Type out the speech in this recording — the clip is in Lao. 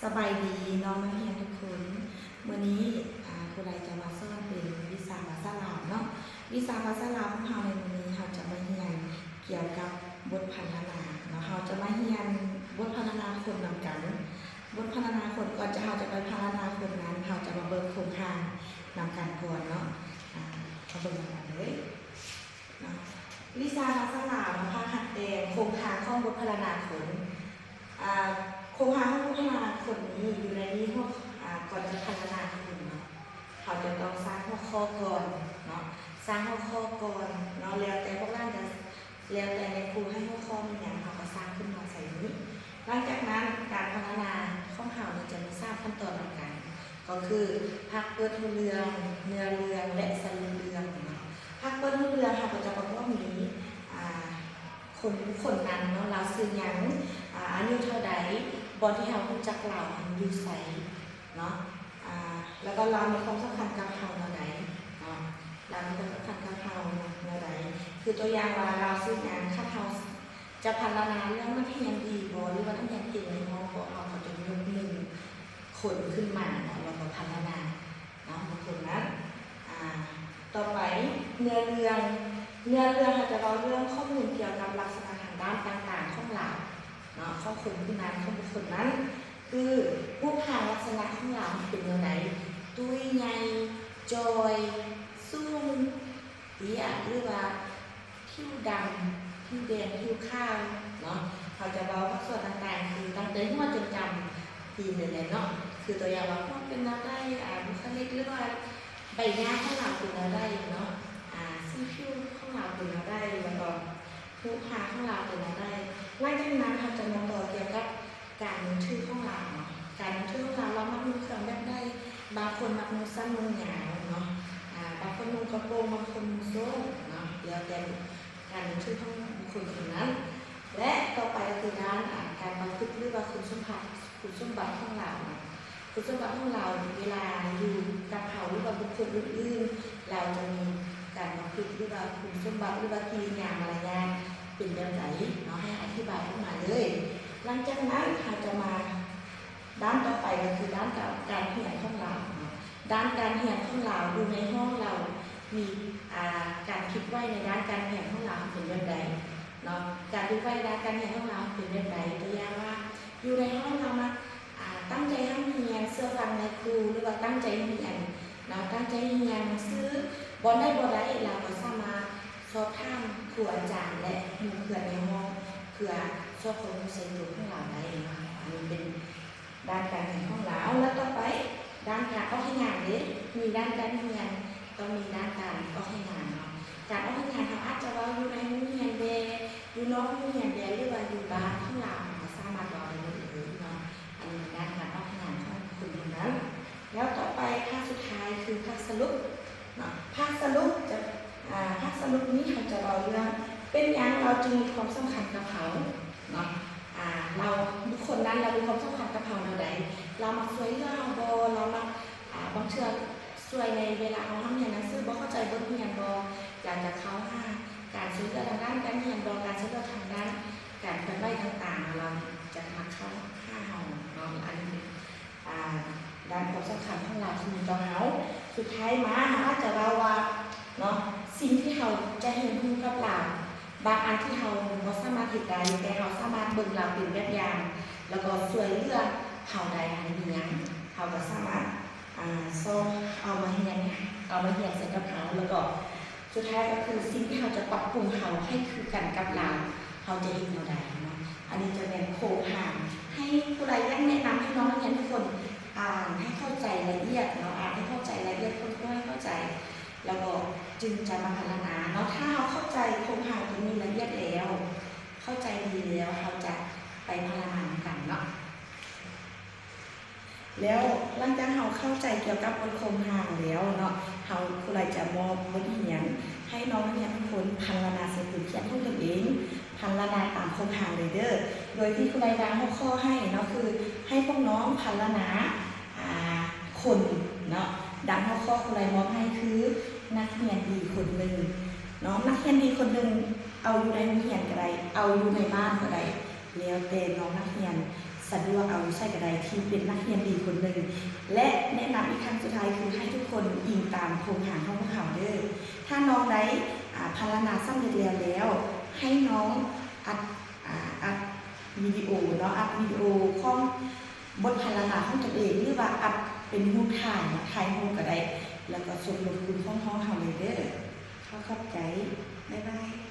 ສະບາຍດີນ້ອງນັກຮຽນທຸກຄົນ. ມື້ນີ້ ອາ ຄູໄລຈະມາສອນເປັນວິຊາພາສາລາວເນາະ. ວິຊາພາສາລາວຂອງເຮົາໃນມື້ນີ້ ເຮົາຈະມາຮຽນກ່ຽວກັບບົດພັນລະນາເນາະ. ເຮົາຈະມາຮຽນບົດພັນລະນາຄົນນຳກັນ. ບົດພັນລະນາຄົນ ກ່ອນຈະ ເຮົາຈະໄປພັນລະນາຄົນນັ້ນ ເຮົາຈະມາເບິ່ງໂຄງຮ່າງນຳກັນກ່ອນເນາະ. ອາ ມາເບິ່ງນຳກັນເລີຍ. ເນາະ ວິຊາພາສາລາວເນາະ ພາກຫັດແຕ່ງ ໂຄງຮ່າງຂອງບົດພັນລະນາຄົນ. ອາ ໂຄງຮ່າງຂອງບົດພັນລະນາຄົນນີ້ ຢູ່ໃນນີ້ຫົວ ອາ ກ່ອນຈະພັນລະນາຄົນເນາະ ເຮົາຈະຕ້ອງສ້າງຫົວຂໍ້ກ່ອນເນາະ ສ້າງຫົວຂໍ້ກ່ອນເນາະ ແລ້ວແຕ່ພວກຫຼານຈະ ແລ້ວແຕ່ນາຍຄູໃຫ້ຫົວຂໍ້ແມ່ນຫຍັງ ເຮົາກໍສ້າງຂຶ້ນມາໃສ່ນີ້. ຫຼັງຈາກນັ້ນ ການພັນລະນາຂອງເຮົານີ້ຈະມີສາມຂັ້ນຕອນນຳກັນ ກໍຄືພາກເປີດຮູ້ເລື່ອງ, ເນື້ອເລື່ອງ ແລະ ສະຫຼຸບເລື່ອງເນາະ. ພາກເປີດຮູ້ເລື່ອງເຮົາກໍຈະປະກອບມີ ອາ ຄົນ ຄົນນັ້ນເນາະ ລາວຊື່ຫຍັງ, ອາ ອາຍຸເທົ່າໃດ, ບ່ອນທີ່ເຮົາຮູ້ຈັກລາວຫັ້ນຢູ່ໃສເນາະ ອາ ແລ້ວກໍລາວມີຄວາມສຳຄັນກັບເຮົາແນວໃດເນາະ ລາວມີຄວາມສຳຄັນກັບເຮົາແນວໃດ ຄືຕົວຢ່າງວ່າລາວຊື່ຫຍັງ ຄັນເຮົາຈະພັນລະນາເລື່ອງນັກຮຽນດີບໍ່ ຫຼືວ່ານັກຮຽນເກັ່ງໃນຫ້ອງບໍ່ ເຮົາກໍຈະຍົກໜຶ່ງຄົນຂຶ້ນມາເນາະ ແລ້ວກໍພັນລະນາເນາະ ບຸກຄົນນັ້ນ. ອາ ຕໍ່ໄປ ເນື້ອເລື່ອງ ເນື້ອເລື່ອງເຮົາຈະເວົ້າເລື່ອງຂໍ້ມູນກ່ຽວກັບລັກສະນະທາງດ້ານຕ່າງໆຂອງລາວເນາະ ຂອງຄົນຜູ້ນັ້ນ ຂອງບຸກຄົນນັ້ນ ຄືຮູບຮ່າງລັກສະນະຂອງລາວເປັນແນວໃດ ຕຸ້ຍ ໃຫຍ່ ຈ່ອຍ ສູງ ເຕ້ຍ ຫຼືວ່າ ຜິວດຳ ຜິວແດງ ຜິວຂາວເນາະ. ເຮົາຈະເວົ້າພາກສ່ວນຕ່າງໆ ຄືຕັ້ງແຕ່ຫົວຈົນຈຳຕີນເລີຍແຫຼະເນາະ ຄືຕົວຢ່າງວ່າຫົວເປັນແນວໃດ ອາ ບຸກຄະລິກ ຫຼືວ່າໃບໜ້າຂອງລາວເປັນແນວໃດເນາະ ອາ ສີຜິວຂອງລາວເປັນແນວໃດ ແລ້ວກໍຮູບຮ່າງຂອງລາວເປັນແນວໃດ. ຫຼັງຈາກນັ້ນເຮົາຈະມາຕໍ່ກ່ຽວກັບ ການນຳຖືຂອງລາວເນາະ ການນຳຖືຂອງລາວ ລາວມັກນຸ່ງເຄື່ອງແບບໃດ ບາງຄົນມັກນຸ່ງສັ້ນນຸ່ງຍາວເນາະ ອາ ບາງຄົນນຸ່ງກະໂປງ ບາງຄົນນຸ່ງໂສ້ງເນາະ ແລ້ວແຕ່ການນຳຖືຂອງບຸກຄົນຄົນນັ້ນ. ແລະ ຕໍ່ໄປກໍຄືດ້ານ ອາ ການປະພຶດ ຫຼືວ່າຄຸນສົມບັດ ຄຸນສົມບັດຂອງລາວເນາະ ຄຸນສົມບັດຂອງລາວເວລາຢູ່ກັບເຮົາ ຫຼືວ່າບຸກຄົນອື່ນໆ ລາວຈະມີການປະພຶດ ຫຼືວ່າຄຸນສົມບັດ ຫຼືວ່າກິລິຍາມາລະຍາດ ເປັນແບບໃດເນາະ ໃຫ້ອະທິບາຍອອກມາເລີຍ. ຫຼັງຈາກນັ້ນເຮົາຈະມາດ້ານຕໍ່ໄປກໍຄືດ້ານການ ການຮຽນຂອງລາວເນາະ ດ້ານການຮຽນຂອງລາວ ຢູ່ໃນຫ້ອງລາວມີ ອາ ການຄິດໄວ້ໃນດ້ານການຮຽນຂອງລາວເປັນແບບໃດເນາະ ການຄິດໄວ້ດ້ານການຮຽນຂອງລາວເປັນແບບໃດ ຕົວຢ່າງວ່າ ຢູ່ໃນຫ້ອງລາວມັກ ອາ ຕັ້ງໃຈຮ່ຳຮຽນ ເຊື່ອຟັງນາຍຄູ ຫຼືວ່າຕັ້ງໃຈຮຽນເນາະ ຕັ້ງໃຈຮຽນຊື່ ບ່ອນໃດບໍ່ໄດ້ ລາວກໍສາມາດສອບຖາມຄູອາຈານ ແລະ ໝູ່ເພື່ອນໃນຫ້ອງ ເພື່ອສອບຄວາມຮູ້ໃສ່ຕົວຂອງລາວໄດ້ເນາະ. ອັນນີ້ເປັນດ້ານການຮຽນຂອງລາວ. ແລ້ວຕໍ່ໄປ ດ້ານການອອກແຮງງານເດ້ ມີດ້ານການຮຽນ ຕ້ອງມີດ້ານການອອກແຮງງານເນາະ ການອອກແຮງງານເຮົາອາດຈະເວົ້າຢູ່ໃນໂຮງຮຽນແດ່ ຢູ່ນອກໂຮງຮຽນແດ່ ຫຼືວ່າຢູ່ບ້ານຂອງລາວ ເຮົາກໍສາມາດເວົ້າໄດ້ໝົດເລີຍເນາະ. ອັນນີ້ດ້ານການອອກແຮງງານຂອງຄົນຄົນນັ້ນ. ແລ້ວຕໍ່ໄປພາກສຸດທ້າຍຄືພາກສະຫຼຸບເນາະ ພາກສະຫຼຸບຈະ ອາ ພາກສະຫຼຸບນີ້ເຮົາຈະເວົ້າເລື່ອງ ເປັນຫຍັງລາວຈຶ່ງມີຄວາມສຳຄັນກັບເຮົາເນາະ ອາ ລາວ ບຸກຄົນນັ້ນລາວມີຄວາມສຳຄັນກັບເຮົາແນວໃດ ລາວມັກຊ່ວຍເຫຼືອເຮົາບໍ່ ລາວມັກ ອາ ບາງເທື່ອຊ່ວຍໃນເວລາເຮົາຮ່ຳຮຽນໜັງສືບໍ່ເຂົ້າໃຈບົດຮຽນບໍ່ ລາວຈະເຂົ້າຫາການຊ່ວຍເຫຼືອທາງດ້ານການຮຽນບໍ່ ການຊ່ວຍເຫຼືອທາງດ້ານການເຄື່ອນໄຫວຕ່າງໆ ລາວຈະມັກເຂົ້າຫາເຮົາເນາະ. ອັນນີ້ ອາ ດ້ານຄວາມສຳຄັນຂອງລາວທີ່ມີຕໍ່ເຮົາ. ສຸດທ້າຍມາ ເຮົາອາດຈະເວົ້າວ່າເນາະ ສິ່ງທີ່ເຮົາຈະຮຽນຮູ້ກັບລາວ ບາງອັນທີ່ເຮົາບໍ່ສາມາດເຮັດໄດ້ ແຕ່ເຮົາສາມາດເບິ່ງລາວເປັນແບບຢ່າງ ແລ້ວກໍຊ່ວຍເຫຼືອເຮົາໄດ້ ອັນນີ້ມີຫຍັງ ເຮົາກໍສາມາດ ອາ ຊອກເອົາມາຮຽນ ເອົາມາຮຽນໃສ່ກັບເຮົາ ແລ້ວກໍສຸດທ້າຍກໍຄືສິ່ງທີ່ເຮົາຈະປັບປຸງເຮົາໃຫ້ຄືກັນກັບລາວ ເຮົາຈະເຮັດແນວໃດເນາະ. ອັນນີ້ຈະແມ່ນໂຄງຮ່າງ ໃຫ້ຜູ້ໃດຢາກແນະນຳໃຫ້ນ້ອງນັກຮຽນທຸກຄົນອ່ານໃຫ້ເຂົ້າໃຈລະອຽດເນາະ ອ່ານໃຫ້ເຂົ້າໃຈລະອຽດ ຄົ້ນຄວ້າໃຫ້ເຂົ້າໃຈ ແລ້ວກໍຈຶ່ງຈະມາພັນລະນາເນາະ. ຖ້າເຮົາເຂົ້າໃຈໂຄງຮ່າງຕົວນີ້ລະອຽດແລ້ວ ເຂົ້າໃຈດີແລ້ວ ເຮົາຈະໄປພັນລະນານຳກັນເນາະ. ແລ້ວຫຼັງຈາກເຮົາເຂົ້າໃຈກ່ຽວກັບບົດໂຄງຮ່າງແລ້ວເນາະ ເຮົາ ຄູໄລຈະມອບບົດຮຽນໃຫ້ນ້ອງນັກຮຽນທຸກຄົນພັນລະນາໃສ່ປຶ້ມຂຽນຂອງຕົນເອງ ພັນລະນາຕາມໂຄງຮ່າງເລີຍເດີ ໂດຍທີ່ຄູໄລວາງຫົວຂໍ້ໃຫ້ເນາະ ຄືໃຫ້ພວກນ້ອງພັນລະນາ ອາ ຄົນເນາະ ດັ່ງຫົວຂໍ້ຄູໄລມອບໃຫ້ຄື ນັກຮຽນດີຄົນໜຶ່ງເນາະ ນັກຮຽນດີຄົນໜຶ່ງ ເອົາຢູ່ໃນໂຮງຮຽນກໍໄດ້ ເອົາຢູ່ໃນບ້ານກໍໄດ້ ແລ້ວແຕ່ນ້ອງນັກຮຽນ ສະດວກເອົາຢູ່ໃສກໍໄດ້ ທີ່ເປັນນັກຮຽນດີຄົນໜຶ່ງ ແລະ ແນະນຳອີກຄັ້ງສຸດທ້າຍຄືໃຫ້ທຸກຄົນອີງຕາມໂຄງຮ່າງຂອງພວກເຮົາເດີ້. ຖ້ານ້ອງໄດ້ ອາ ພັນລະນາສຳເລັດແລ້ວແລ້ວ ໃຫ້ນ້ອງອັດ ອາ ອັດວິດີໂອເນາະ ອັດວິດີໂອຂອງບົດພັນລະນາຂອງຕົນເອງ ຫຼືວ່າອັດເປັນຮູບຖ່າຍເນາະ ຖ່າຍຮູບກໍໄດ້ ແລ້ວກໍສົ່ງລົງກຸ່ມຂອງຫ້ອງເຮົາເລີຍເດີ້. ຂໍຂອບໃຈ. ບາຍບາຍ.